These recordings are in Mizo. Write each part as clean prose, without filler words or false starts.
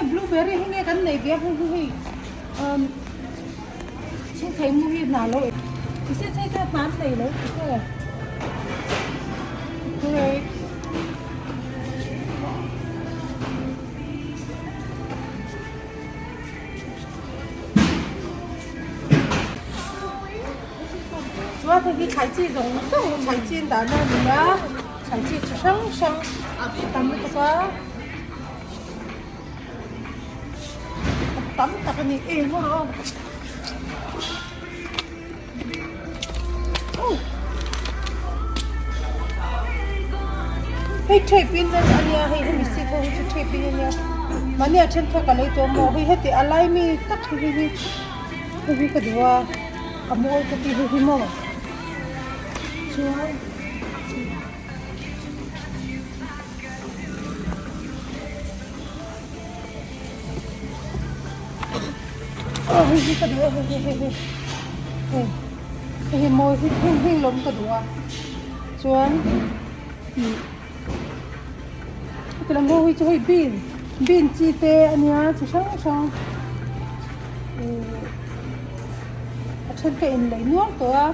Blueberry hi nge kan nei ve a hei hi hei umm chhungthei mu hi hna lo ti se chei chuan hna an nei lo ti se grapes chuan hei hi thlai chi zawng zawng thlai chi an dahna a ni a thlai chi chi hrang hrang a tam lutuk a. Tam tak a ni eng rawh aw hei tape in a nia hei hemi seat ho hi chu tape in a nia mahni a then thawk a lei tawh maw hei heti a lai mi tak hi hei hi hei hi ka duh a a mawi ka ti hei hi maw chuan. Aw hei hi ka duh a hei hi hei hi hei hei hi mawi hi heng heng lawm ka duh a chuan ih heti lam ho hi chu hei bean bean chi te a nia chi hrang hrang ih a then ka inlei nual tawh a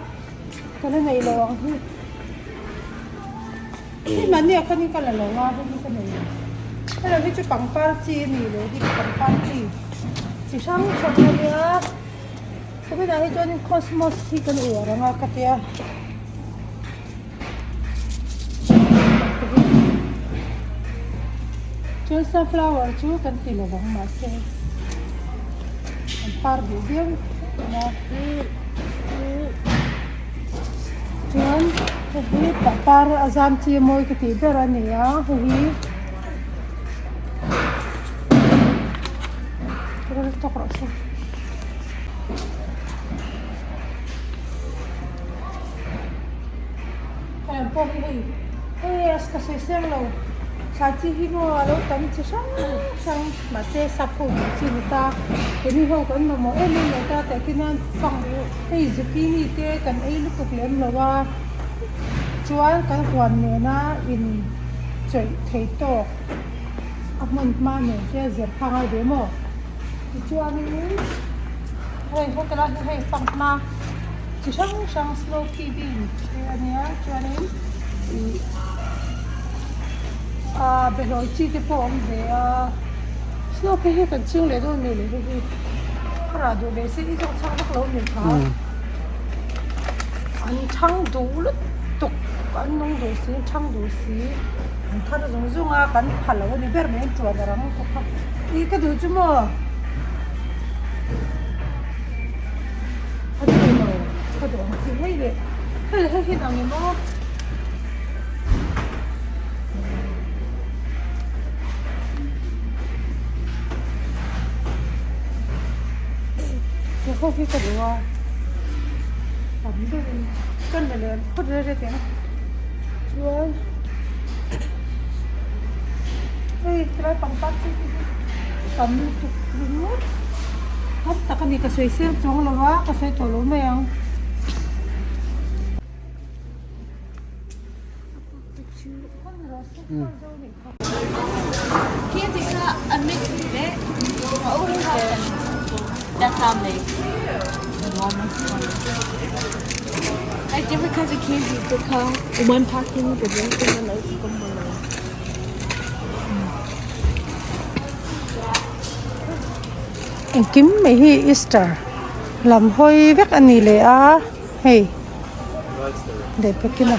ka la nei lo ang hi. Hei mahni ah khanin ka la lo a hei hi ka nei lo hei lo hi chu pangpar chi a ni lo hi pangpar chi chi hrang hrang a nia kuminah hi chuanin cosmos hi kan uar ang a ka tia chuan sunflower chu kan ti lo vang mahse an par duh viau a. Chuan hei hi pangpar a zam chi a mawi ka tih ber a ni a hei hi tawk rawh se hei ang pawh hi hei hei ka sawi seng lo thlai chi hi maw a lo tam chi hrang hrang mahse sap ho tih chi ni ta keini ho kan mamawh em em lo ta teh khi nan fang Hei zucchini te kan ei lutuk lem lo a, chuan kan huan nena in chawih thei tawk a hmun hma nen te zir kha ngai ve maw? Tichuanin hei heta lai hi hei fanghma chi hrang hrang snow pea bean te a nia chuanin ih ah behlawi chi te pawh a awm ve a snow pea hi kan ching leh dawn a ni leh hei hi. A rah duh ve se i zawk chak vak lo ni kha. An thang duh lutuk an nung duh si an thang duh si an thar zung zung a kan pha lo a ni ber mai an tuan a rang lutuk kha ih ka duh chu maw a duh lo ka duh ang chi hei leh hei leh hei hi nang emaw. He ho hi ka duh a tam deuhin ka la leh phawt reng reng ang chuan hei helai pangpar chi te hi tam lutuk ringawt tam tak a ni ka sawi seng chuang lo a ka sawi tawh lo mai ang. Like different kinds of candy to come in one package the drink and then Engkim mai hi Easter lam hawi vek a ni leh a hei. Leh pakin a.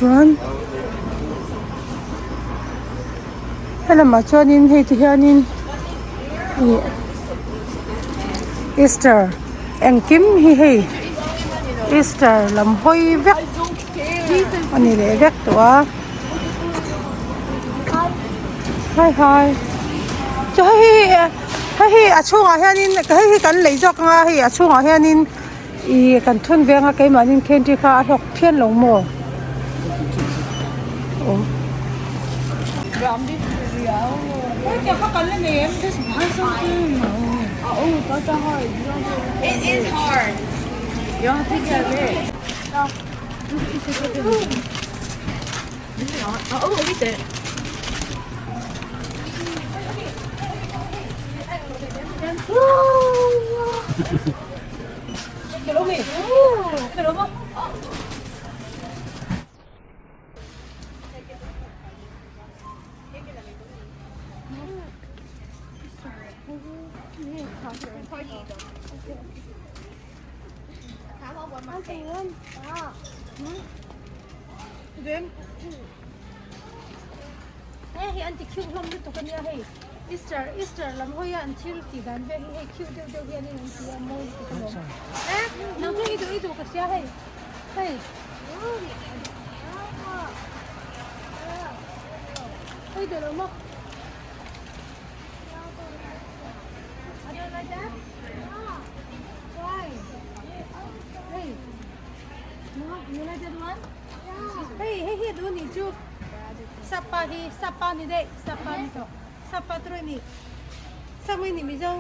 Chuan helamah chuanin hei ti hianin ih Easter engkim hi hei Easter lam hawi vek a ni leh vek tawh a. Hai hai chu hei hi hei hi a chhungah hianin hei hi kan lei zawk anga hei a chhungah hianin. Ih kan thun veng a keimahni candy kha a hlawk phian lo maw? Aw. Hei an ti cute hlawm lutuk ania hei Easter Easter lam hawi a an thil tih dan vel hi hei cute deuh deuh hian in an ti a mawi lutuk alawm eh nang chu i duh i duh ka hria hei hei hei duh lo maw I don't like that why hey no you like that one Hei hei hi duh nih chu sapa hi sapa ni daih sapa ni tawh sapa tur a ni sap nge ni mizo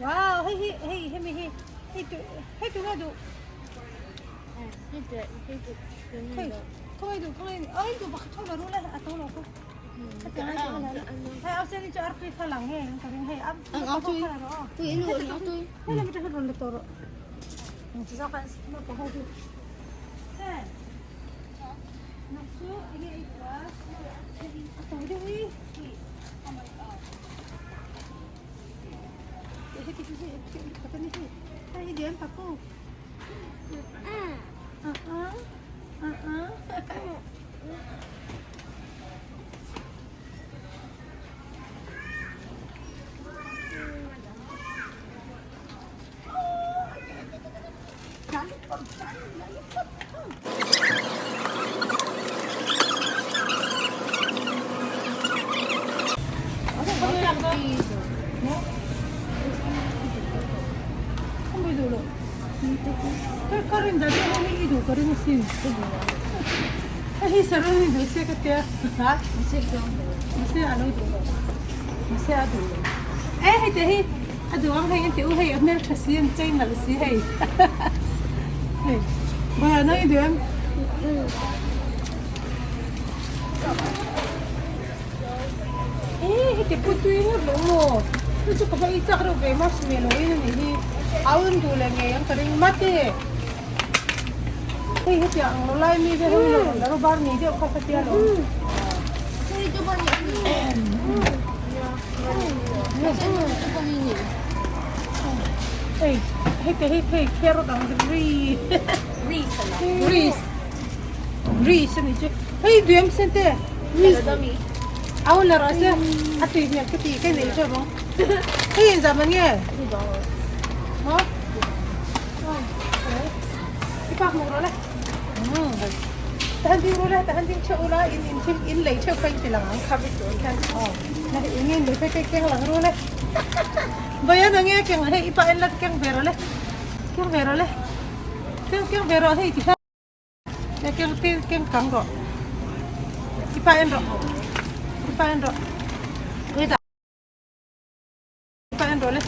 wow hei hi hei hemi hi hei tu hei tu nge duh hei khawngaih duh khawngaih ni oi duh pakhat tho la ru le a to lo kha hei au sen hi chu artui kha lang nge ka ring hei artui hei lam atang hian rawn la tawh rawh. A duh ang hei an ti u hei a hmeltha si an chei nalh si hei hei bawiah nang i duh em? Ee heti pawh tui ngawt lo maw chu chu ka va ei chak reuh ve marshmallow in a nih hi au an duh leh ngei ang ka ring mate hei hetiang ang lo lai mi te ho hi lo la bar ni deuh kha ka tia lo. Hei hei te hei hei carrot ang ri Greece Greece ani chu hei duem sen te au la rawh se a tui hmel ka ti ka nei teuh bawk hei engzah man nge maw i pak hmuh rawh le Tahan ding ru le tahan ding theuh ula in in thil in lei theuh kha in ti lang ang kha vek tur hian aw na eng nge in lei phei phei keng lang ru le vawiin ang nge keng hei i pa en la keng ve rawh le keng ve rawh le keng keng ve rawh hei ti hian keng keng kang rawh i pa en rawh i pa en rawh i pa en rawh le.